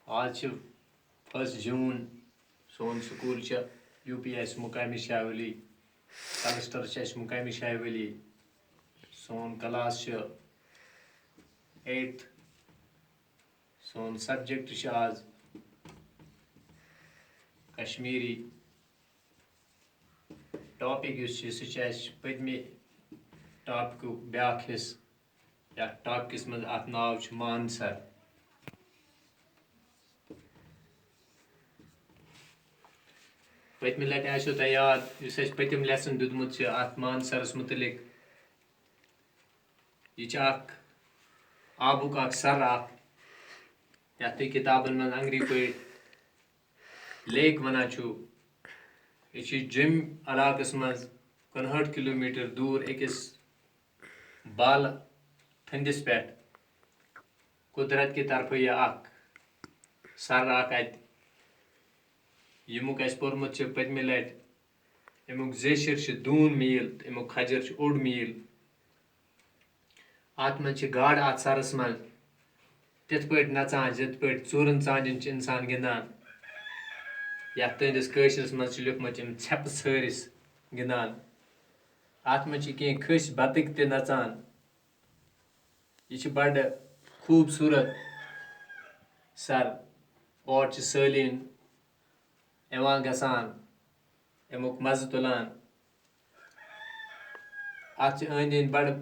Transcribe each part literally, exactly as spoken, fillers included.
آز چھِ فسٹ جوٗن۔ سون سکوٗل چھُ یوٗ پی اَسہِ مُقامِ شاہ ولی، کلسٹر چھُ اَسہِ مُقامِ شاہ ولی۔ سون کلاس چھُ ایٹتھ۔ سون سبجیکٹ چھُ آز کشمیٖری۔ ٹاپک یُس چھُ، سُہ چھُ اَسہِ پٔتمہِ ٹاپکُک بیٛاکھ حصہٕ۔ یَتھ ٹاپکس منٛز اَتھ ناو چھُ مانسر۔ پٔتمہِ لٹہِ آسیو تۄہہِ یاد، یُس اَسہِ پٔتِم لیسن دیُتمُت چھُ اَتھ مانسرس مُتعلِق۔ یہِ چھُ اکھ آبُک اکھ سر اکھ، یَتھ تُہۍ کِتابن منٛز انگریٖزی پٲٹھۍ لیک وَنان چھُو۔ یہِ چھُ جوٚمۍ علاقس منٛز کُنہٲٹھ کلوٗمیٖٹر دوٗر أکِس بالہٕ تھٔندِس پٮ۪ٹھ قدرت کہِ طرفہٕ یہِ اکھ سر اکھ اَتہِ، ییٚمیُک اَسہِ پوٚرمُت چھُ پٔتمہِ لٹہِ۔ اَمیُک زیچھر چھُ دوٗن میٖل تہٕ اَمیُک کھجر چھُ اوٚڑ میٖل۔ اَتھ منٛز چھِ گاڈٕ اَتھ سرس منٛز تِتھ پٲٹھۍ نژان، زِتھ پٲٹھۍ ژوٗرن ژانٛجن چھِ اِنسان گِنٛدان، یَتھ تُہٕنٛدِس کٲشرِس منٛز چھِ لیوٗکھمُت یِم ژھٮ۪پہٕ ژھٲرِس گِنٛدان۔ اَتھ منٛز چھِ کینٛہہ کھٔسۍ بطٕکۍ تہِ نژان۔ یہِ چھِ بَڑٕ خوٗبصوٗرت سَر۔ اور چھِ سٲلِم یِوان گژھان، اَمیُک مَزٕ تُلان۔ اَتھ چھِ أنٛدۍ أنٛدۍ بَڑٕ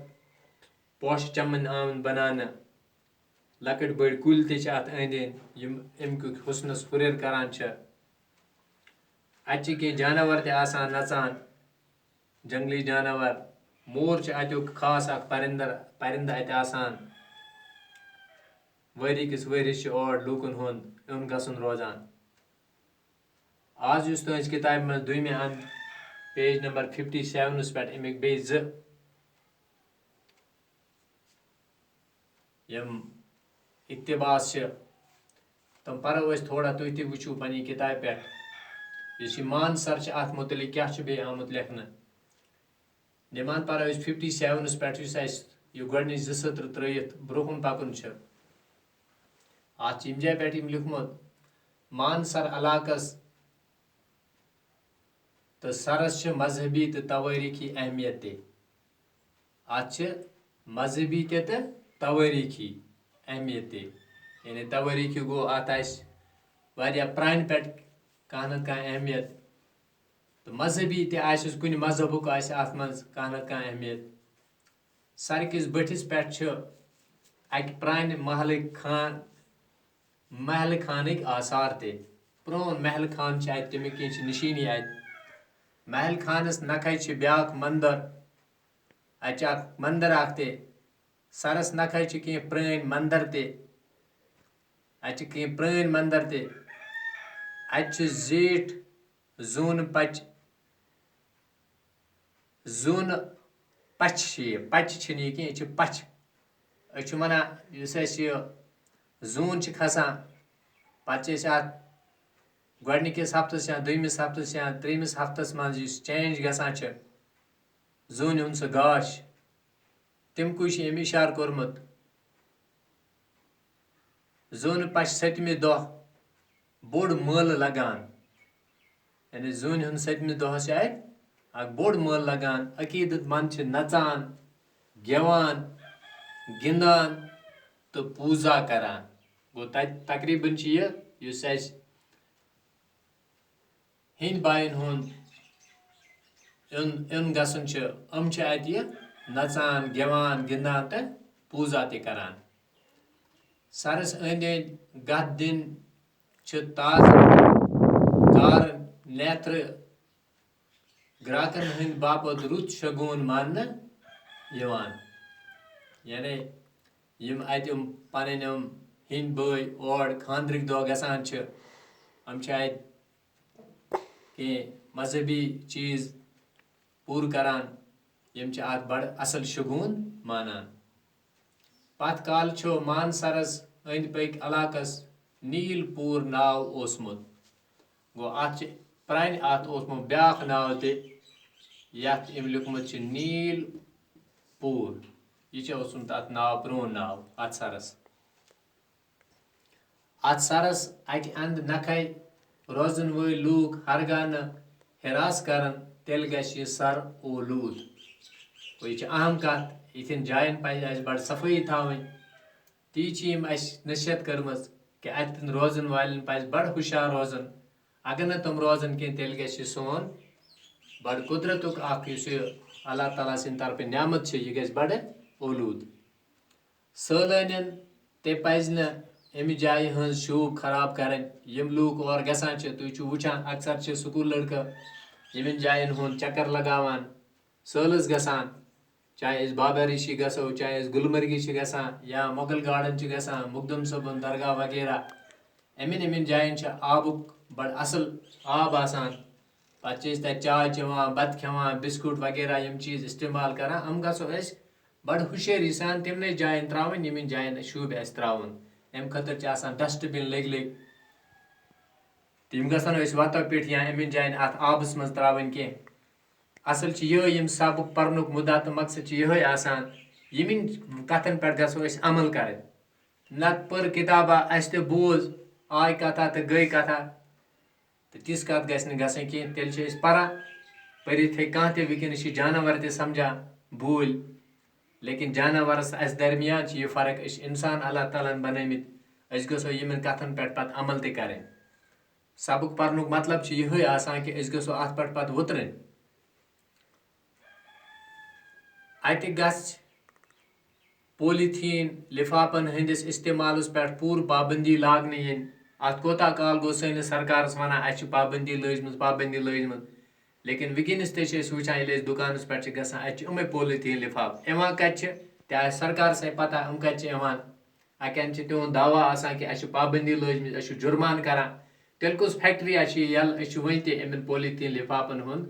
پوشہٕ چَمَن آمٕتۍ بَناونہٕ۔ لۄکٕٹۍ بٔڑۍ کُلۍ تہِ چھِ اَتھ أنٛدۍ أنٛدۍ، یِم اَمہِ کیُک حُسنَس ہُرٮ۪ر کران چھِ۔ اَتہِ چھِ کینٛہہ جاناوار تہِ آسان نَژان، جنٛگلی جاناوار۔ مور چھُ اَتیُک خاص اَکھ پرندٕ، پرندٕ اَتہِ آسان۔ ؤری کِس ؤریَس چھُ اور لوٗکَن ہُنٛد یُن گژھُن روزان۔ آز یُس تُہٕنٛزِ کِتابہِ منٛز دوٚیمہِ اَنٛد، پیج نمبر ففٹی سیونَس پٮ۪ٹھ، اَمِکۍ بیٚیہِ زٕ یِم اقتباس چھِ، تِم پَرو أسۍ تھوڑا، تُہۍ تہِ وٕچھِو پنٛنہِ کِتابہِ پٮ۪ٹھ۔ یُس یہِ مانسَر چھِ، اَتھ مُتعلِق کیٛاہ چھُ بیٚیہِ آمُت لیکھنہٕ۔ نِوان پَرو أسۍ ففٹی سیونَس پٮ۪ٹھ، یُس اَسہِ یہِ گۄڈٕنِچ زٕ سطرٕ ترٛٲیِتھ برٛونٛہہ کُن پَکُن چھُ۔ اَتھ چھِ ییٚمہِ جایہِ پٮ۪ٹھ یِم لیوٗکھمُت، مانسَر علاقَس تہٕ سَرَس چھِ مذہبی تہٕ توٲریٖخی اہمیت تہِ۔ اَتھ چھِ مذہبی تہِ تہٕ توٲریٖخی اہمیت تہِ۔ یعنی توٲریٖخی گوٚو، اَتھ آسہِ واریاہ پرٛانہِ پٮ۪ٹھ کانٛہہ نَتہٕ کانٛہہ اہمیت۔ تہٕ مذہبی تہِ آسٮ۪س، کُنہِ مذہبُک آسہِ اَتھ منٛز کانٛہہ نَتہٕ کانٛہہ اہمیت۔ سَرٕ کِس بٔٹھِس پٮ۪ٹھ چھِ اَکہِ پرٛانہِ محلٕکۍ خان، محلہٕ خانٕکۍ آثار تہِ۔ پرٛون محلہٕ خان چھِ اَتہِ، تَمِکۍ کینٛہہ چھِ نِشٲنی اَتہِ۔ محلہٕ خانَس نَکھَے چھِ بیٛاکھ مَندَر، اَتہِ چھِ اَکھ مَندَر اَکھ تہِ۔ سَرَس نَکھَے چھِ کینٛہہ پرٛٲنۍ مَندَر تہِ۔ اَتہِ چھِ کینٛہہ پرٛٲنۍ مَندَر تہِ۔ اَتہِ چھِ زیٖٹھ زوٗنہٕ پَچہِ، زوٗنہٕ پَچہِ چھِ یہِ، پَچہِ چھِنہٕ یہِ کینٛہہ، یہِ چھِ پَچہِ۔ أسۍ چھِ وَنان، یُس اَسہِ یہِ زوٗن چھِ کھَسان، پَتہٕ چھِ أسۍ اَتھ گۄڈٕنِکِس ہفتَس یا دوٚیمِس ہفتَس یا ترٛیٚیِمِس ہفتَس منٛز یُس چینج گژھان چھِ، زوٗنہِ ہُنٛد سُہ گاش، تَمہِ کُے چھُ أمۍ اِشارٕ کوٚرمُت۔ زوٗنہٕ پَچہِ سٔتمہِ دۄہ بوٚڑ مٲلہٕ لَگان، یعنی زوٗنہِ ہُنٛد سٔتمہِ دۄہَس چھِ اَتہِ اَکھ بوٚڑ مٲلہٕ لَگان۔ عقیٖدت مند چھِ نَژان، گٮ۪وان، گِنٛدان تہٕ پوٗزا کران۔ گوٚو، تَتہِ تقریٖباً چھِ یہِ، یُس اَسہِ ہیٚنٛدۍ باین ہُنٛد یُن، یُن گژھُن چھُ، یِم چھِ اَتہِ یہِ نَژان، گٮ۪وان، گِنٛدان تہٕ پوٗزا تہِ کران۔ سَرَس أنٛدۍ أنٛدۍ گَتھ دِنۍ چھِ تازٕ کارٕ نیترٕ گراکن ہٕنٛدۍ باپتھ رُت شگوٗن ماننہٕ یِوان۔ یعنی یِم اَتہِ یِم پَنٕنۍ یِم ہیٚنٛدۍ بٲے اور خانٛدرٕکۍ دۄہ گژھان چھِ، یِم چھِ اَتہِ کینٛہہ مذہبی چیٖز پوٗرٕ کران، یِم چھِ اَتھ بڑٕ اَصٕل شگوٗن مانان۔ پتھ کالہٕ چھُ مانسرس أنٛدۍ پٔکۍ علاقس نیل پوٗر ناو اوسمُت۔ گوٚو، اَتھ چھِ پرٛانہِ، اَتھ اوسمُت بیٛاکھ ناو تہِ، یَتھ أمۍ لیوٗکھمُت چھُ نیل پوٗر۔ یہِ چھُ اوسمُت اَتھ ناو، پرٛون ناو اَتھ سرس۔ اتھ سرس اکہِ اندٕ نکھے روزن وٲلۍ لوٗکھ ہرگاہ نہٕ ہراس کرن، تیٚلہِ گژھِ یہِ سر اولوٗد۔ گوٚو، یہِ چھِ اہم کتھ، یِتھٮ۪ن جاین پزِ اسہِ بڑٕ صفٲیی تھاوٕنۍ۔ تی چھِ یِم اسہِ نصیحت کٔرمٕژ کہِ اتٮ۪ن روزن والٮ۪ن پزِ بڑٕ ہُشیار روزُن۔ اگر نہٕ تِم روزن کینٛہہ، تیٚلہِ گژھِ یہِ سون بڑٕ قدرتُک اکھ، یُس یہِ اللہ تعالیٰ سٕنٛدِ طرفہٕ نعمت چھِ، یہِ گژھِ بڑٕ اولوٗد۔ سٲلٲنٮ۪ن تہِ پزِ نہٕ امہِ جایہِ ہٕنٛز شوٗب خراب کرٕنۍ۔ یِم لوٗکھ اور گژھان چھِ، تُہۍ چھِو وٕچھان، اکثر چھِ سکوٗل لڑکہٕ یِمن جاین ہُنٛد چکر لگاوان، سٲلس گژھان، چاہے أسۍ بابا ریٖشی گژھو، چاہے أسۍ گلمرگی چھِ گژھان یا مغل گارڈن چھِ گژھان، مخدوم صٲبُن درگاہ وغیرہ۔ یِمن یِمن جاین چھِ آبُک بڑٕ اصل آب آسان۔ پتہٕ چھِ أسۍ تتہِ چاے چٮ۪وان، بتہٕ کھٮ۪وان، بسکوٹ وغیرہ، یِم چیٖز استعمال کران۔ یِم گژھو أسۍ بڑٕ ہُشٲری سان تِمنٕے جاین ترٛاوٕنۍ، یِمن جاین اَسہِ شوٗبہِ آسہِ ترٛاوُن۔ اَمہِ خٲطرٕ چھِ آسان ڈسٹ بِن لٔگۍ لٔگۍ۔ تِم گژھن نہٕ أسۍ وتو پٮ۪ٹھ یا یِمن جاین اتھ آبس منٛز ترٛاوٕنۍ کینٛہہ۔ اصل چھِ یِہوٚے، یِم سبق پرنُک مُدعا تہٕ مقصد چھِ یِہوٚے آسان، یِمن کتھن پٮ۪ٹھ گژھو أسۍ عمل کرٕنۍ۔ نتہٕ پٔر کتابہ، اسہِ تہِ بوز، آے کتھا تہٕ گٔے کتھا، تہٕ تِژھ کتھ گژھِ نہٕ گژھٕنۍ کینٛہہ۔ تیٚلہِ چھِ أسۍ پران، پٔرِتھ ہیٚکہِ کانٛہہ تہِ وٕنکیٚنس چھِ جانور تہِ سمجھان بوٗلۍ، لیکن جانورس تہٕ اسہِ درمیان چھِ یہِ فرق، أسۍ چھِ انسان اللہ تعالیٰ ہن بنٲومٕتۍ، أسۍ گژھو یِمن کتھن پٮ۪ٹھ پتہٕ عمل تہِ کرٕنۍ۔ سبق پرنُک مطلب چھُ یِہوٚے آسان کہِ أسۍ گژھو اتھ پٮ۪ٹھ پتہٕ وُترٕنۍ۔ اتہِ گژھِ پولیٖتھیٖن لِفافن ہٕنٛدِس استعمالس پٮ۪ٹھ پوٗرٕ پابندی لاگنہٕ یِنۍ۔ اتھ کوتاہ کال گوٚو سٲنِس سرکارس ونان، اسہِ چھِ پابندی لٲجمٕژ، پابندی لٲجمٕژ، لیکن وٕنکیٚنس تہِ چھِ أسۍ وٕچھان، ییٚلہِ أسۍ دُکانس پٮ۪ٹھ چھِ گژھان، اتہِ چھِ یِمے پولیٖتھیٖن لِفاف یِوان کتہِ چھِ؟ تہِ آسہِ سرکارسے پتہ یِم کتہِ چھِ یِوان۔ اکہِ اندٕ چھِ تِہُنٛد دعویٰ آسان کہِ اسہِ چھِ پابندی لٲجمٕژ، أسۍ چھِ جُرمان کران۔ تیٚلہِ کُس فیکٹری چھِ یہِ یَلہٕ؟ أسۍ چھِ وٕنہِ تہِ یِمن پولیٖتھیٖن لِفافن ہُنٛد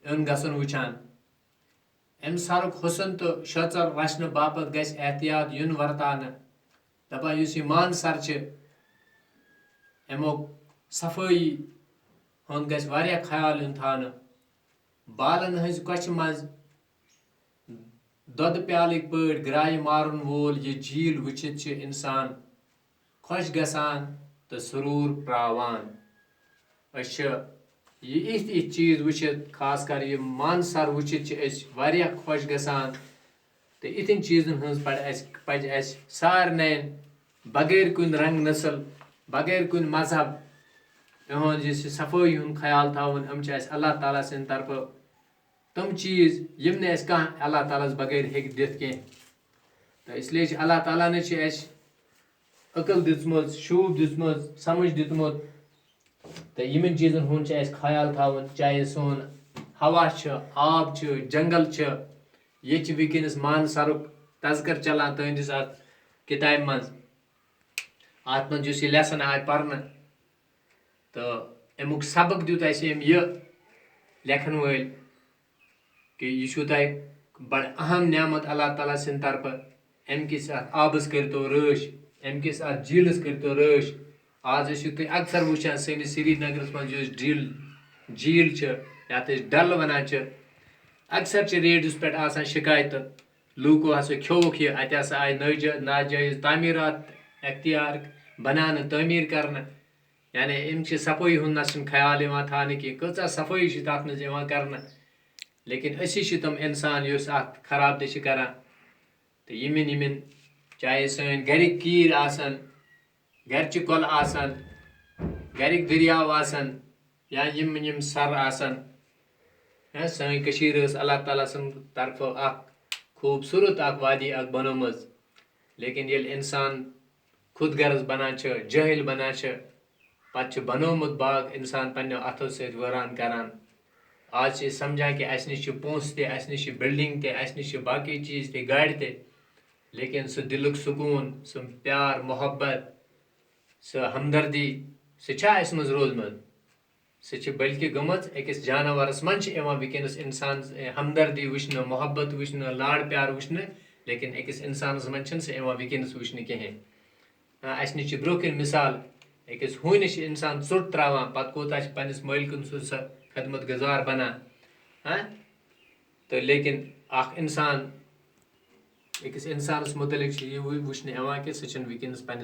یُن گژھُن وٕچھان۔ امہِ سرُک حُسن تہٕ شٲژر رچھنہٕ باپتھ گژھِ احتیاط یُن ورتاونہٕ۔ دپان یُس یہِ مان سر چھِ، امیُک صفٲیی ہُنٛد گژھِ واریاہ خیال یُن تھاونہٕ۔ بالن ہٕنٛزِ کۄچھِ منٛز دۄدٕ پیالٕکۍ پٲٹھۍ گرٛایہِ مارن وول یہِ جھیٖل وٕچھِتھ چھِ انسان خۄش گژھان تہٕ سرور پراوان۔ أسۍ چھِ یہِ یِتھۍ یِتھۍ چیٖز وٕچھِتھ، خاص کر یہِ مان سر وٕچھِتھ چھِ أسۍ واریاہ خۄش گژھان۔ تہٕ یِتھٮ۪ن چیٖزن ہٕنٛز پڑ-، اَسہِ پزِ اَسہِ سارنٕے بغٲر کُنہِ رنگ نسل، بغٲر کُنہِ مذہب، یِہُنٛد یُس یہِ صفٲیی ہُنٛد خیال تھاوُن۔ یِم چھِ اَسہِ اللہ تعالیٰ سٕنٛدِ طرفہٕ تِم چیٖز، یِم نہٕ اَسہِ کانٛہہ اللہ تعالیٰ ہَس بغٲر ہیٚکہِ دِتھ کینٛہہ۔ تہٕ اس لیے چھِ اللہ تعالیٰ نے چھِ اَسہِ عقل دِژمٕژ، شوٗب دِژمٕژ، سمجھ دیُتمُت۔ تہٕ یِمن چیٖزن ہُنٛد چھُ اَسہِ خیال تھاوُن، چاہے سون ہوا چھُ، آب چھُ، جنگل چھُ، ییٚتہِ چھِ وٕنکیٚنس مان سرُک تذکر چلان تُہنٛدِس اَتھ کِتابہِ منٛز۔ اَتھ منٛز یُس یہِ lesson آے پرنہٕ، تہٕ اَمیُک سبق دیُت اَسہِ أمۍ یہِ لیکھن وٲلۍ کہِ یہِ چھُو تۄہہِ بڑٕ اہم نعمت اللہ تعالیٰ سٕنٛدِ طرفہٕ۔ اَمہِ کِس اَتھ آبَس کٔرۍتو رٲچھ، اَمہِ کِس اَتھ جھیٖلَس کٔرۍتو رٲچھ۔ آز ٲسِو تُہۍ اکثر وٕچھان سٲنِس سرینگرَس منٛز یُس جھیٖل، جھیٖل چھِ، یَتھ أسۍ ڈل وَنان چھِ، اکثر چھِ ریڈیوَس پٮ۪ٹھ آسان شِکایتہٕ، لوٗکو ہسا کھیوٚوُکھ یہِ، اَتہِ ہسا آیہِ نٲجٲ-، ناجٲیز تعمیٖرات اختیار بناونہٕ، تعمیٖر کرنہٕ۔ یعنی، أمۍ چھِ صفٲیی ہُنٛد نہ چھُنہٕ خیال یِوان تھاونہٕ کینٛہہ، کۭژاہ صفٲیی چھِ تَتھ منٛز یِوان کرنہٕ۔ لیکن أسی چھِ تِم اِنسان یُس اَتھ خراب تہِ چھِ کران۔ تہٕ یِمن، یِمن، چاہے سٲنۍ گرِکۍ کیٖرۍ آسن، گرچہِ کۄلہٕ آسن، گرِکۍ دٔریاو آسن، یا یِم، یِم سر آسن۔ ہاں، سٲنۍ کٔشیٖر ٲس اللہ تعالیٰ سٕنٛدِ طرفہٕ اکھ خوٗبصوٗرت اکھ وادی اکھ بنٲومٕژ۔ لیکن ییٚلہِ اِنسان خود غرض بنان چھِ، جٲہِل بنان چھِ، پتہٕ چھُ بنوومُت باغ اِنسان پننیو اَتھو سۭتۍ وٲران کران۔ آز چھِ أسۍ سمجھان کہِ اَسہِ نِش چھِ پونٛسہٕ تہِ، اَسہِ نِش چھِ building تہِ، اَسہِ نِش چھِ باقٕے چیٖز تہِ، گاڑِ تہِ، لیکن سُہ دِلُک سکوٗن، سُہ پیار، محبت، سُہ ہمدردی، سُہ چھا اَسہِ منٛز روٗزمُت؟ سُہ چھِ بلکہِ گٔمٕژ أکِس جانورس منٛز چھِ یِوان وٕنکیٚنس اِنسان، اے، ہمدردی وٕچھنہٕ، محبت وٕچھنہٕ، لاڈ پیار وٕچھنہٕ، لیکن أکِس اِنسانس منٛز چھِنہٕ سُہ یِوان وٕنکیٚنس وٕچھنہٕ کِہیٖنۍ۔ آ، اَسہِ نِش چھِ برٛونٛہہ کِنۍ مِثال، أکِس ہوٗنِس چھِ اِنسان ژوٚٹ ترٛاوان، پتہٕ کوٗتاہ چھِ پنٛنِس مٲلکہٕ سُنٛد سۄ خدمت گُزار بنان۔ ہاں؟ تہٕ لیکن اکھ اِنسان، أکِس اِنسانس مُتعلِق چھِ یہِ وٕچھنہٕ یِوان کہِ سُہ چھِنہٕ وٕنکیٚنس پنٛنِس